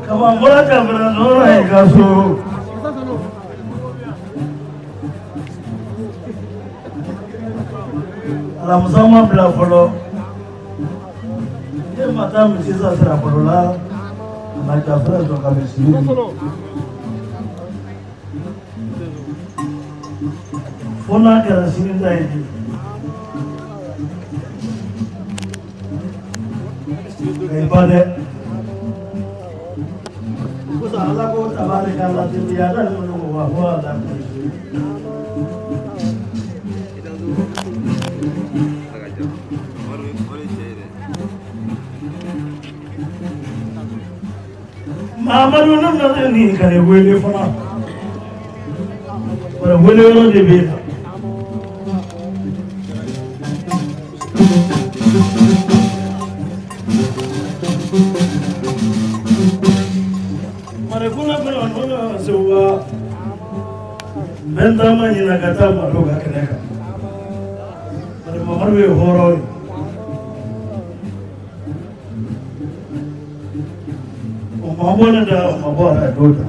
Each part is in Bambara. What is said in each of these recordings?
Kaba bɔra jamana nɔrɔ ye ka so. Alamisa ma bila fɔlɔ. Ne ma taa misi san Sirakɔrɔ la, a ma Jafɛrɛ sɔrɔ ka misi ɲini. Fo n'a kɛra sini ta ye. Nka ba dɛ. Kosa Ala ko tabarika la biyadal mulku wa huwa ala kulli shay'in. Mamadu ne nana nin ka ne wele fana. Wala wele yɔrɔ de bɛ yen. Marekuna bolo bolo sewa. N bɛ n taama ɲinɛ ka taa Madu ka kɛnɛ kan. Bari Mamadu ye hɔrɔn ye. O ma bɔ ne da, o ma bɔ arajo da.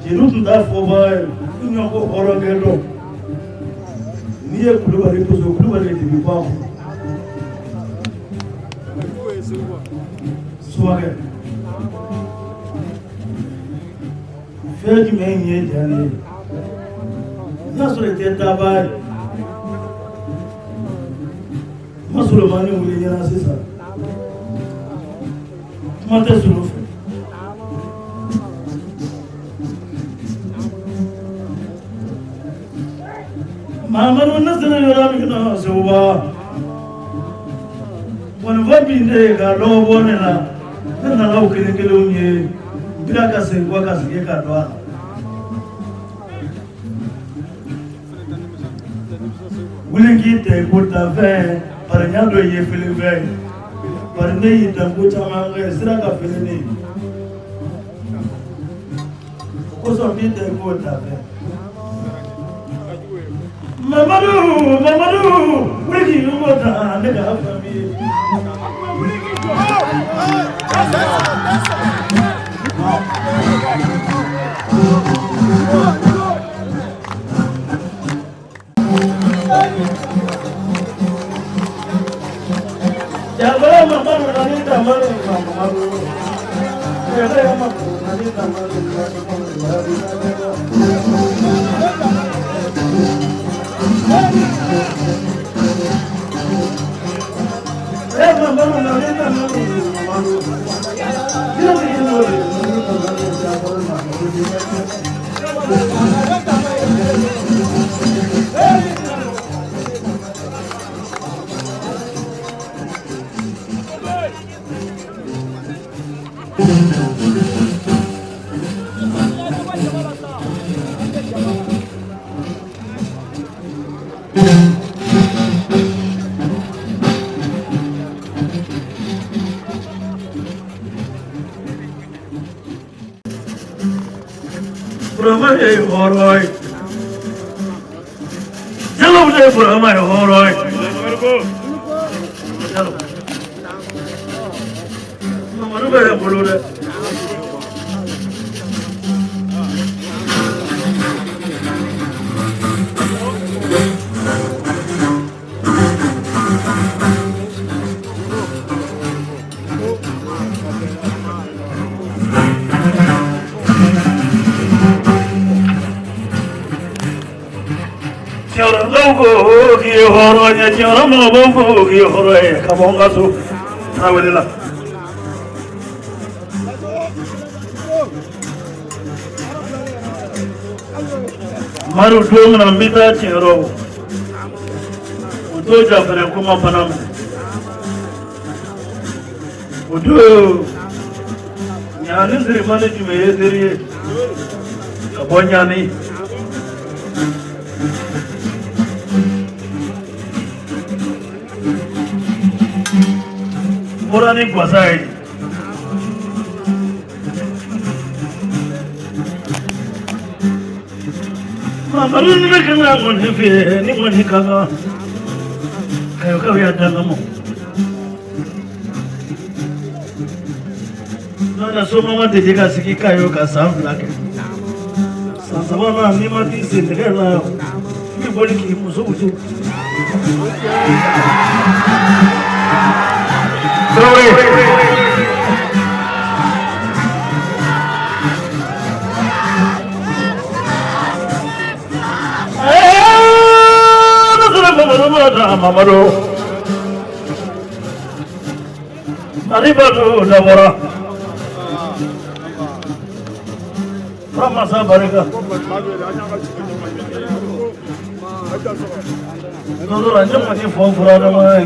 Jeliw tun t'a fɔ ba ye, i ɲɔ ko hɔrɔnkɛ dɔn. N'i ye Kulubali gosi, Kulubali de bɛ bɔ a kɔnɔ. Sumakɛ. Fɛn jumɛn ye diya ne ye? N'a sɔrɔ i tɛ taabaa ye. N ma Solomani wuli ɲɛna sisan. Kuma tɛ solo fɛ. Mamadu ne sera yɔrɔ min na Seguba. Mɔnifɔ min de ye ka dɔ bɔ ne la, ne nana o kelen kelenw ye, n bira ka segin kɔ ka segin ka don a la. Wuli k'i tɛ ko danfɛn, bari n y'a dɔn i ye felenfɛn ye. Bari ne y'i dan ko caman kɛ, sira ka felen ne ye. O kosɔn n b'i tɛ ko danfɛn. Mamadu, Mamadu, wuli k'i ko dan ne ka faamu ye. Jabala Mamadu nani tamadu Mamadu. Jabala Mamadu nani tamadu Mamadu. Eh Mamadu nani tamadu Mamadu. Burama ye hɔrɔn ye. Jalo de Burama ye hɔrɔn ye. Jalo. Mamadu bɛ ne bolo dɛ. Cɛkɔrɔbaw ko k'i ye hɔrɔn ye, cɛkɔrɔbaw ko k'i ye hɔrɔn ye ka bɔ n ka so Tarawele la. Madu don min na n bɛ taa tiɲɛyɔrɔ o don Jafɛrɛ ko ma bana minɛ. O don Ɲani Sirimani jumɛn ye teri ye ka bɔ Ɲani. N bɔra ni gwasa ye. Mamadu ni ne kan ka ŋɔni fɛ ni ŋɔni ka kan kayokaw y'a danga mɔ. N'o tɛ soma ma deli ka sigi Kayo ka san 2 kɛ. San sabanan n'i ma t'i sen nɛgɛ la, i bɛ boli k'i musow to. Tarawele. Mamadu Maribadu dabɔra Faramasa barika Nɔdɔrɔ ne ma ni fɔ fura dama ye.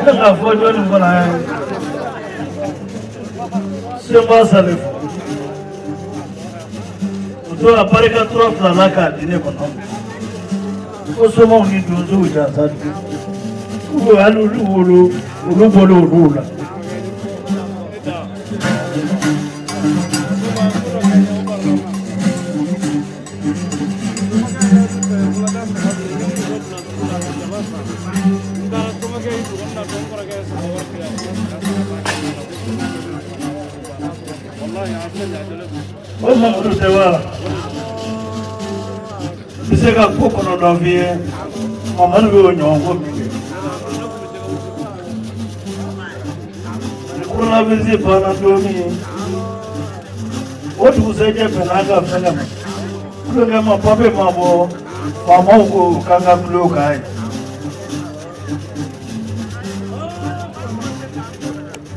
Ne ka fɔ jɔnni fana ye. Senba Salifu. O tora barika tura fila la k'a di ne kɔnɔ. Ko somaw ni donsow jansa k'u hali olu wolo olu bɔlen olu la. O Mamadu tɛ wa? N bɛ se ka ko kɔnɔntɔn f'i ye Mamadu bɛ o ɲɔgɔn ko min kɛ. Ni coronavirus banna don min, o dugusɛjɛ bɛnna an ka fɛngɛ ma. Tulonkɛ ma papiye ma bɔ, faamaw ko k'an ka tulon k'a ye.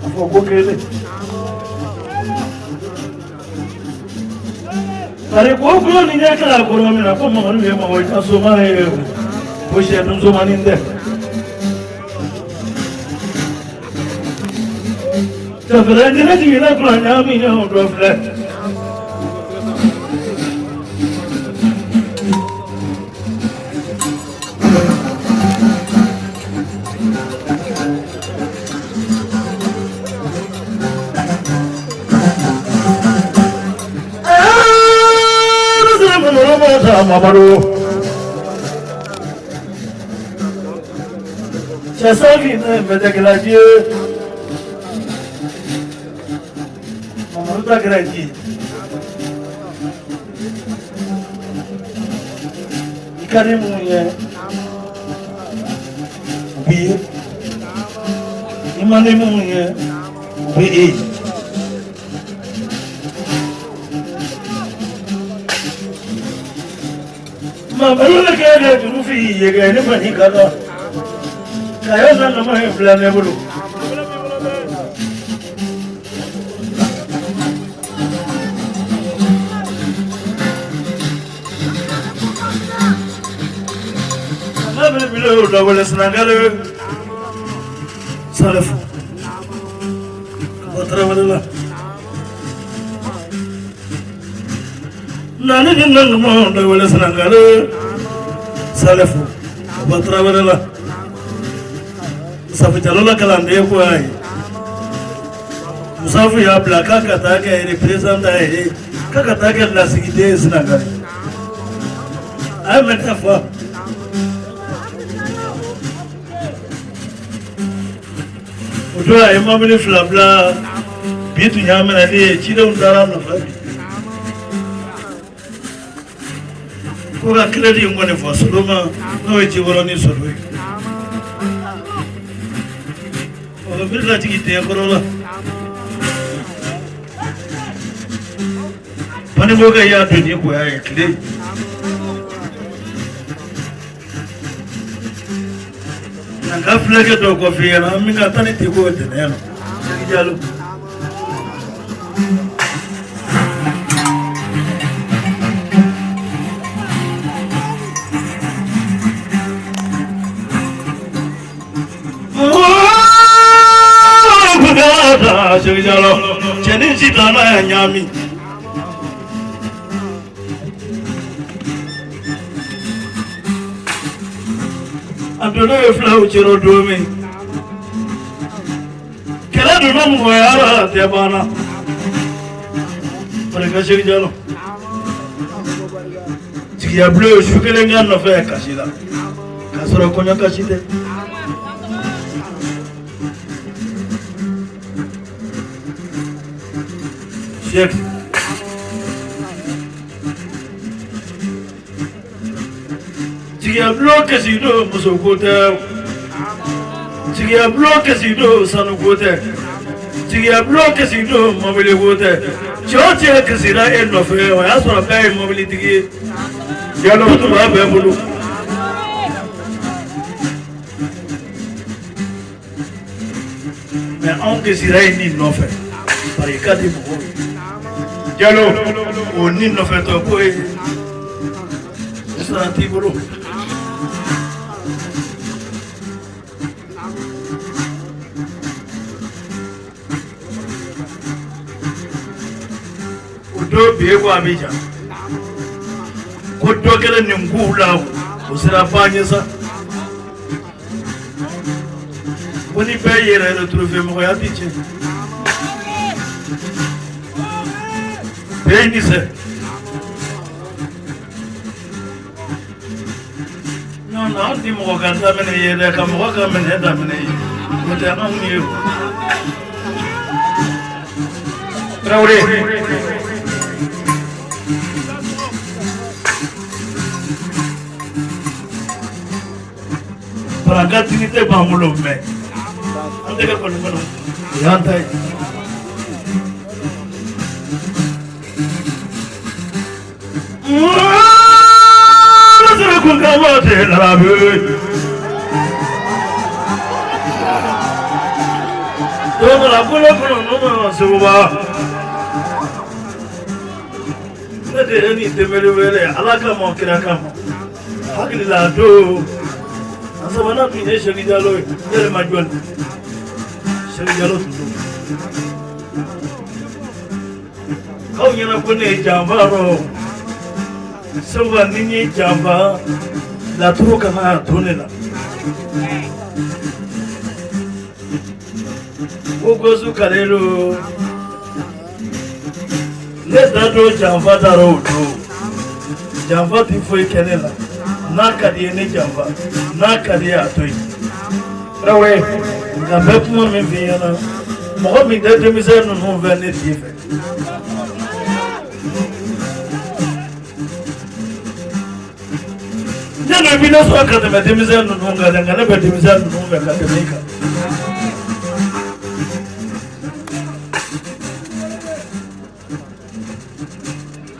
A fɔ ko kelen. Bari ko kulo ni ɲɛ kɛra kɔrɔ min na ko Mamadu ye mɔgɔ i ka soma ye ko sɛ dun somanin tɛ. Cɛfɛrɛ jɛnɛ jiginna kura ɲaami ɲɛ o dɔ filɛ. Mamadu cɛ sanfin ne mɛtɛkɛla ji ye Mamadu ta kɛra ji ye. I ka di mun ye u b'i ye, i man di mun ye u bɛ e ye. Mamadu ne kɛ ne juru fi ye kɛ ne ma ni ka kan ka yɔ na nama ye filɛ ne bolo. N'a bɛ bile o dawele sinakale Salifu ka bɔ Tarawele la. Nani ni nangama dawele sinakale Salifu ka bɔ Tarawele la. Musafu Jalo la kalanden ko a ye. Musafu y'a bila k'a ka taa kɛ représentant ye, k'a ka taa kɛ lasigiden ye Sinakale. A ye mɛn fɔ. O don a ye mobili 2 bila bi tun y'a minɛli ye, cidenw taara a nɔfɛ bi. Ko ka crédit in kɔni fɔ Sodoma n'o ye Jikɔrɔni Sodo ye. O bɛ miiri lajigin den kɔrɔ la. Banibɔkɛ y'a don ni goya ye tile. Nka ka filɛkɛ dɔw kɔfɛ ɲɛna an bɛ ka taa ni teko dɛnɛ na. Sɛki Jalo. Sɛki Jalo, cɛnin si t'a la ɲaami. A donna ye filaw cɛrɔ don min, kɛlɛ donna mɔgɔya la a tɛ banna. Barika Sɛki Jalo. Jigiya bulon ye su kelen k'a nɔfɛ kasi la k'a sɔrɔ kɔɲɔ kasi tɛ. Siyɛki jigiya bulon kɛsi don muso ko tɛ, jigiya bulon kɛsi don sanu ko tɛ, jigiya bulon kɛsi don mɔbili ko tɛ. Cɛ o cɛ kɛsira e nɔfɛ, o y'a sɔrɔ bɛɛ ye mɔbilitigi ye. Jalo. Tun b'a bɛɛ bolo. Mɛ anw kɛsira e ni nɔfɛ, bari i ka di mɔgɔw ye. Jalo. O ni nɔfɛtɔ ko ye sara t'i bolo. O don bi e ko Abijan ko dɔ kɛlen nin k'u la, o sera ba ɲɛ sa. Ko ni bɛɛ yɛrɛ retrouvé, mɔgɔya ti tiɲɛ. Bɛɛ ni sɛ non non, anw ti mɔgɔ ka daminɛ ye dɛ, ka mɔgɔ ka minɛ daminɛ ye, o tɛ anw ye o. Tarawele. Paranka tigi tɛ b'an bolo, mɛ an tɛgɛ kɔni kɔnɔ, o y'an ta ye. Kun ka waati larabi. Don dɔ la, kolo kɔnɔ n'o ma seguba. Ne de ye nin dɛmɛli wele Ala kama, kira kama. Hakili la don a sabanan tun ye Sɛki Jalo ye, ne yɛrɛ ma jɔn Sɛki Jalo tun don. K'aw ɲɛna ko ne ye janfa rɔ sabula ni n ye janfa laturu kana to ne la. Ko gosu kalelo ne da don janfa taara o don. Janfa tɛ foyi kɛ ne la. N'a ka di ye, ne janfa, n'a ka di ye, a to yen. Tarawele. Nka n bɛ kuma min f'i ɲɛna, mɔgɔ min tɛ denmisɛn ninnu fɛ, ne t'i fɛ. Ne de bɛ ne sɔrɔ ka tɛmɛ denmisɛn ninnu kan dɛ, nka ne bɛ denmisɛn ninnu fɛ ka tɛmɛ i kan.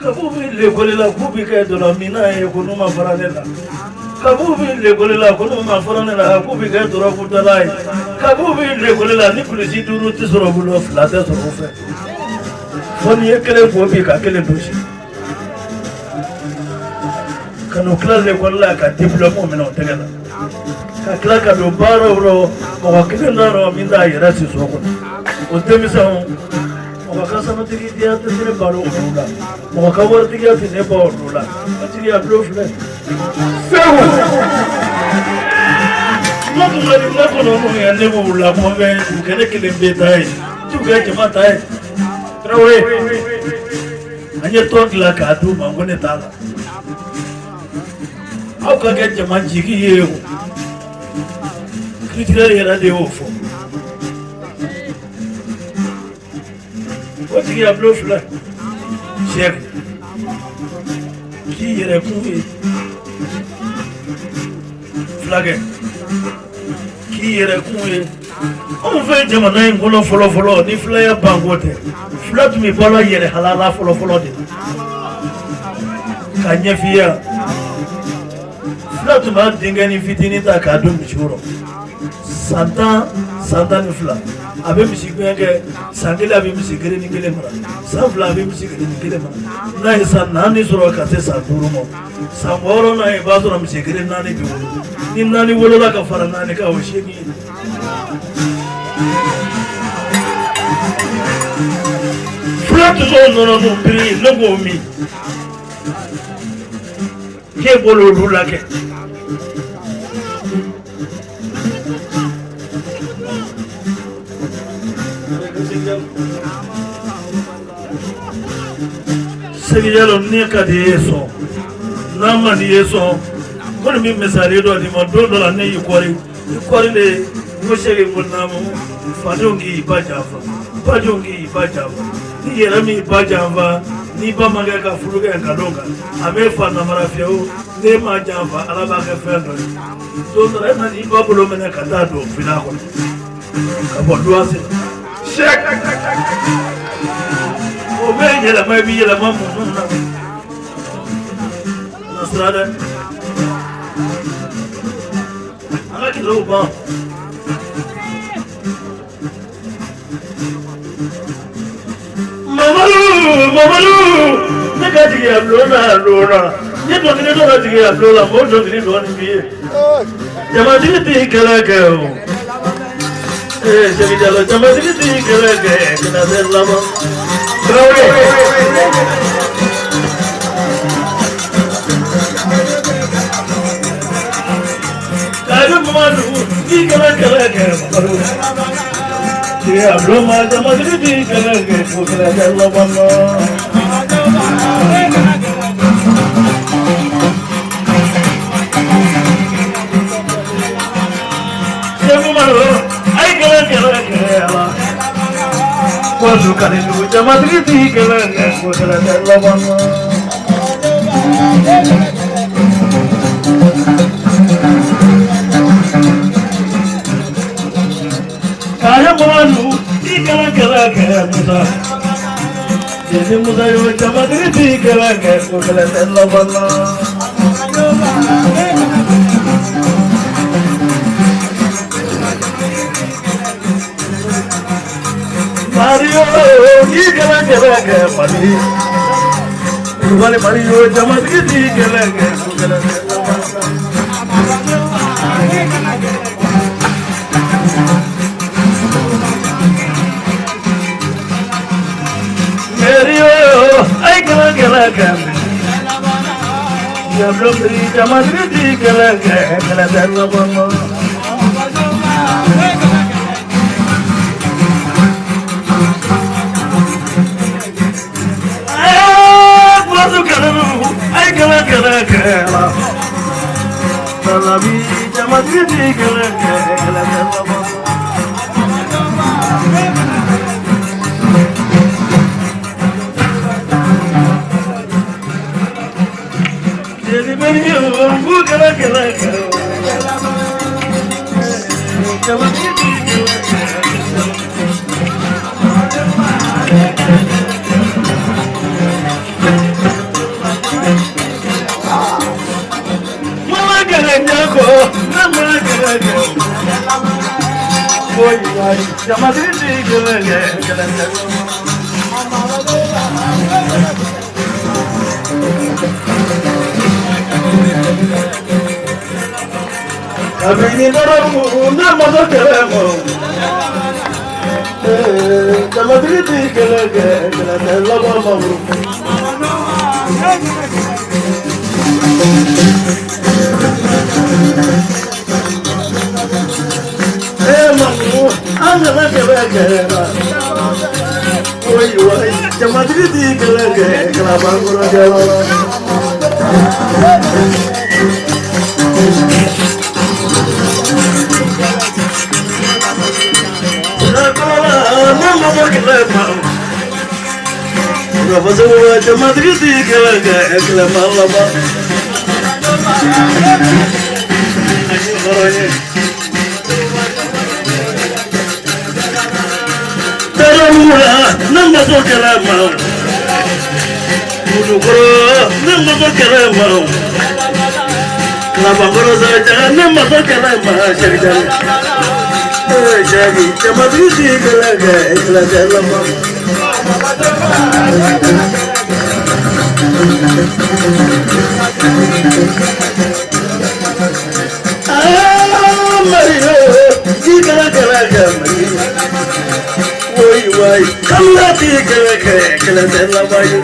Kabu bɛ lekɔli la, k'u bɛ kɛ dɔrɔn min n'a ye ko n'u ma fara ne la. Kabu bɛ lekɔli la, ko n'u ma fara ne la, k'u bɛ kɛ dɔrɔgudala ye. Kabu bɛ lekɔli la, ni kulusi duuru tɛ sɔrɔ u bolo, fila tɛ sɔrɔ u fɛ. Fo n'i ye kelen ko bi ka kelen gosi. Ka n'u tila lekɔli la ka diplôme minɛ o tɛgɛ la. Ka tila ka don baaraw rɔ, mɔgɔ kelen t'a dɔn min t'a yɛrɛ si so kɔnɔ. O denmisɛnw, mɔgɔ ka sanutigiya tɛ ne balo olu la, mɔgɔ ka waritigiya tɛ ne ba olu la. O tigi a tulo filɛ. Segu. Ne tun ka di ne kɔnɔ minnu ye, ne b'u la kuma bɛɛ k'u kɛ ne kelen bɛɛ ta ye, t'u kɛ jama ta ye. Tarawele. An ye tɔn dilan k'a d'u ma, ko ne t'a la. Aw ka kɛ jama jigi ye o. Critique yɛrɛ de y'o fɔ. O tigi a tulo filɛ. Sɛki k'i yɛrɛ kun ye fulakɛ, k'i yɛrɛ kun ye. Anw fɛ jamana in kɔnɔ, fɔlɔ fɔlɔ, ni filaya banko tɛ, fila tun bɛ balo yɛrɛ halala fɔlɔ fɔlɔ de la. Ka ɲɛf'i ye, fila tun b'a denkɛnin fitinin ta k'a don misi kɔrɔ, san 10, san 12, a bɛ misi gɛn kɛ. San kelen, a bɛ misi kelen ni kelen mara. San 2, a bɛ misi kelen ni kelen mara. N'a ye san 4 sɔrɔ ka se san 5 ma, san 6 na, i b'a sɔrɔ misi kelen naani b'i bolo. Ni naani wolola ka fara naani kan, o ye 8 ye. Fula tun b'o nɔnɔ dun biri, ne k'o min k'e bolo olu la kɛ. Sɛki Jalo, ne ka di ye sɔn, n'a man di ye sɔn. Ko nin bɛ misali dɔ d'i ma. Don dɔ la, ne y'i kɔri, i kɔri de ko Sɛki ko naamu, fadenw k'i ba janfa, badenw k'i ba janfa. Ni yɛrɛ min ba janfa, n'i ba ma kɛ ka furu kɛ nkalon kan, a bɛ fa namara fiyewu. N'e ma janfa, Ala b'a kɛ fɛn dɔ ye. Don dɔ la, e ma n'i ba bolo minɛ ka taa don fila kɔnɔ ka bɔ luwanse la. Cheikh. O bɛ yɛlɛma, i bɛ yɛlɛma mun na? Na sira dɛ. An ka kɛlɛw ban. Mamadu, Mamadu, ne ka jigiya bulon na lon na. N ye dɔnkili dɔ ka jigiya bulon la, m'o dɔnkili dɔɔnin f'i ye. Jamatigi t'i kɛlɛ kɛ o. Ee Sɛki Jalo, jamatigi t'i kɛlɛ kɛ, kɛlɛ tɛ laban. Traoré. Kabi Mamadu, n'i kɛlɛ kɛlɛ kɛ Mamadu. Jigiya bulon ma, jamatigi t'i kɛlɛ kɛ, ko kɛlɛ tɛ laban na. Sɛki Umaru, a ye kɛlɛ kɛlɛ kɛ ala. Wasu Kalilu, jamatigi t'i kɛlɛ kɛ, ko kɛlɛ tɛ laban na. Kaye Mamadu, i kɛlɛ kɛlɛ kɛ Musa. Jeli Musa yo, jamatigi t'i kɛlɛ kɛ, ko kɛlɛ tɛ laban na. Mario, i kɛlɛ kɛlɛ kɛ Mali. Kulubali Mario, jamatigi t'i kɛlɛ kɛ, ko kɛlɛ tɛ laban na. Mario, ay kɛlɛ kɛlɛ kɛ. Yablo miri, jamatigi t'i kɛlɛ kɛ, kɛlɛ tɛ laban na. Wasu kɛlɛ, ay kɛlɛ kɛlɛ kɛ la. Salabi, jamatigi t'i kɛlɛ kɛ, kɛlɛ tɛ laban na. Jeli Mario, n k'u kɛlɛ kɛlɛ kɛ. Jamatigi t'i kɛlɛ kɛ. Mama kɛlɛ ɲako, ne ma kɛlɛ kɛ. Oyi wayi, jamatigi t'i kɛlɛ kɛ, kɛlɛ tɛ laban. Kabini dɔrɔgu, ne ma sɔn kɛlɛ ma. Jamatigi t'i kɛlɛ kɛ, kɛlɛ tɛ laban Mamuru. Ee Mamuru, an kana kɛlɛ kɛ la. Oyi wayi, jamatigi t'i kɛlɛ kɛ, kalabankɔrɔ jala la. Ne ma sɔn kɛlɛ ma. Rafasago, jamatigi t'i kɛlɛ kɛ, kɛlɛ ma laban. Ani hɔrɔn ye. Tarawula, ne ma sɔn kɛlɛ ma. Kulukɔrɔ, ne ma sɔn kɛlɛ ma. Kalabankɔrɔ saraja, ne ma sɔn kɛlɛ ma. Sɛki Jalo. Ee Sɛki, jamatigi t'i kɛlɛ kɛ, kɛlɛ tɛ laban. Aa Mario, i kɛlɛ kɛlɛ kɛ Mali. Woyi wayi, kamila t'i kɛlɛ kɛ, kɛlɛ tɛ laban ye.